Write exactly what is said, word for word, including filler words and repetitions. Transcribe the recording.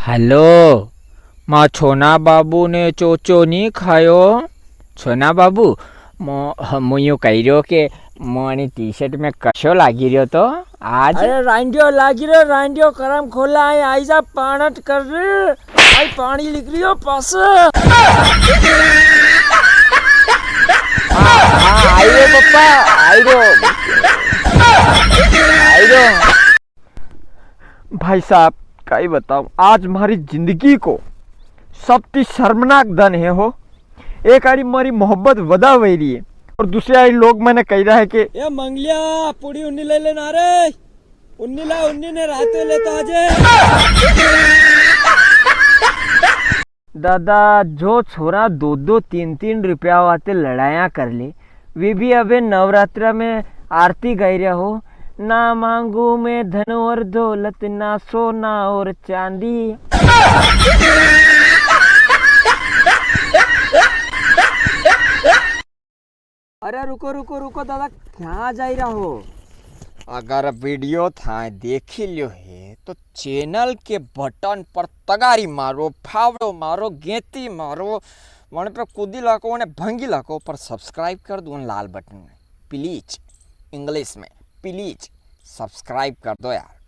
हेलो, मां छोना बाबू ने चोचो नी खायो? छोना बाबू, मो, मु यूं कही रह्यो के मोनी टी शर्ट में कशो लागी रह्यो तो आज? अरे रांडियो लागी रह्यो, रांडियो करम खोला है, आई जा पाणत कर रे, आई पाणी लिख रही हो पास। हाँ, हाँ, आई रो पप्पा, आई रो, आई रो। भाई साहब, काई बताऊं, आज म्हारी जिंदगी को सबती शर्मनाक दन है हो। एक आड़ी म्हारी मोहब्बत वदा वई री है और दूसरी आड़ी लोग मने कही रहा है कि ए मंगलिया, पुड़ी उन्नी ले लेना रे, उन्नी ला, उन्नी ने राते लेता आजे। दादा, जो छोरा दो दो तीन तीन रुपया वाते लड़ाया कर ले, वे भी अबे नवरात्रा में आरती गाई रहा हो, ना मांगू मैं धन और दौलत, ना सोना और चांदी। अरे रुको, रुको, रुको दादा, क्या जाई रहा हो? अगर वीडियो थाए देखी लियो है तो चैनल के बटन पर तगारी मारो, फावड़ो मारो, गेंती मारो, वण पे कूदी लाको, वणे भंगी लाको, पर सब्सक्राइब कर दो उन लाल बटन में, प्लीज, इंग्लिश में, प्लीज सब्सक्राइब कर दो यार।